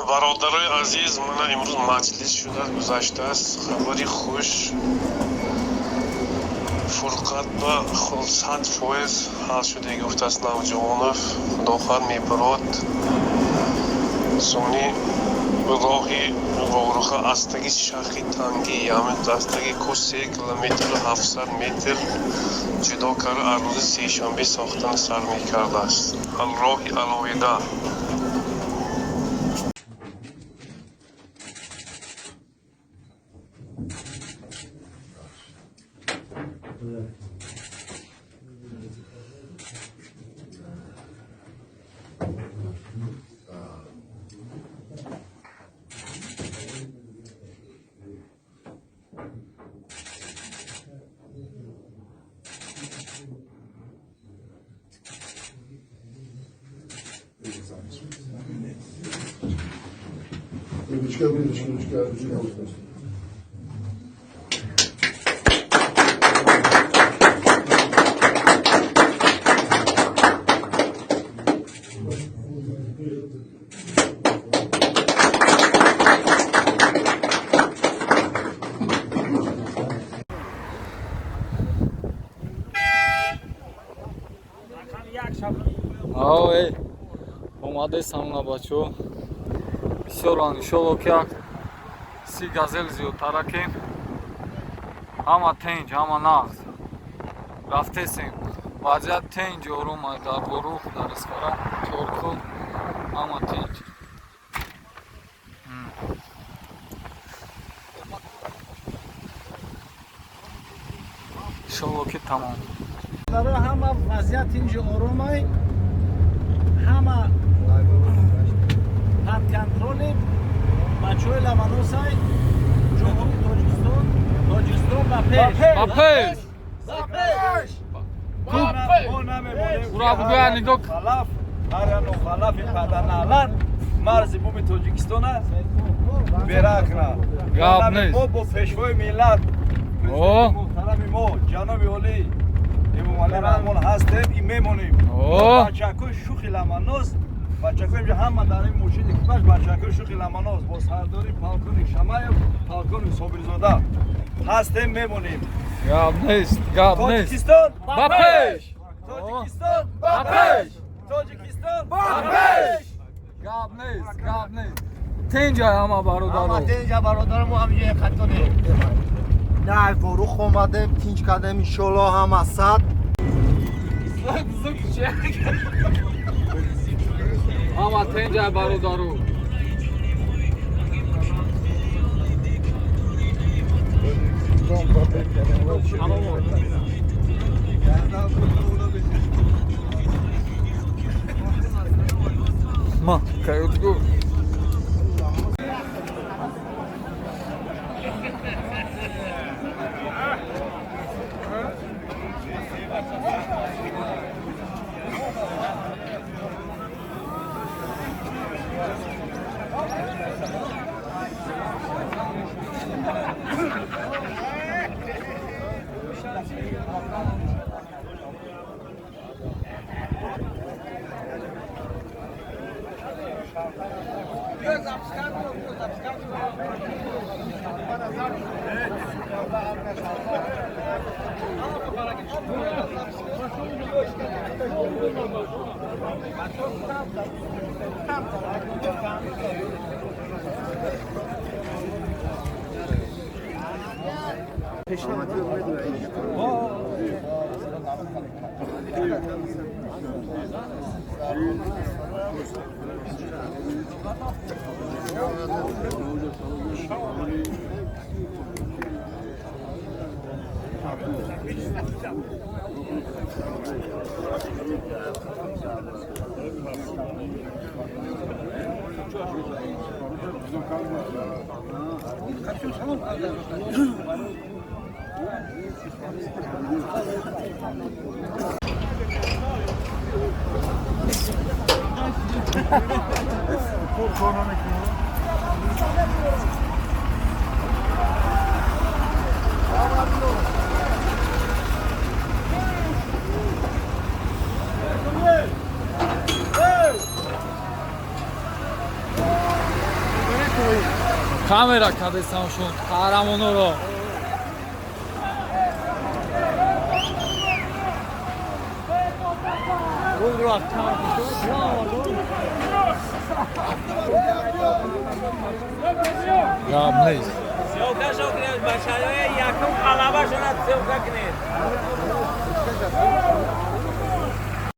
Бародарои азиз, мана имрӯз маҷлис шуда гузаштааст. Хабари хуш: Фурқат ба 100% ҳал шуда гуфтааст Навҷавонов. Худохоҳад, мебурод. Сони роҳи Воруха аз таги шахи Тангӣ, яъне аз таги ку 3 километру 700 метр ҷудо карда, аз рӯзи сешанбе сохтани сар мекардааст. Роҳи алоҳида. Bir buçuk, bir buçuk, bir buçuk, bir buçuk. Эй, омадесам, бачо, бисёран. Иншолло, ки як 30 газел зиёдтаракем. Ҳама тинҷ, ҳама нағз рафтесем. Вазъият тинҷ, орум дар Ворух, дар Исфара, Чоркул ҳама тинҷ. Иншолло, ки тамом. Ҳама вазъият тинҷи, оромай, ҳама под контроль. Бачаҳои ламаносай, Ҷумҳурии Тоҷикистон, Тоҷикистон ба пеш! Ба пеш! Ба пеш! Ура, бугӯя, нигоҳ. Халаф ҳар яно халафи паданалат марзи буми Тоҷикистона беракна. Гап нест. Мо бо пешвои миллат, О. муҳтарами мо, ҷаноби олӣ Эмомалӣ Раҳмон ҳастем и мемонем. О. Бачакои шухи ламанос, бачакои инҷа ҳама дар ин мошин экипаж, бачакои шухи ламанос бо сардори полковник Шамаев, полковник Собирзода ҳастем, мемонем. Гап нест, гап нест. Тоҷикистон ба пеш! Тоҷикистон ба пеш! Тоҷикистон ба пеш! Гап нест, гап нест. Тинҷай ҳама, бародаро. Тинҷа, бародаро, мо ҳамҷоя хатоне. На, Ворух омадем, тинч кардем, иншолло, ҳама сад. Ҳама тинҷай, бародаро. Ма, каютгу. Камера кардесамшон қаҳрамоноро. Гап нест. Съёмка кунед, бачаҳои якум қалабашона съёмка кунед.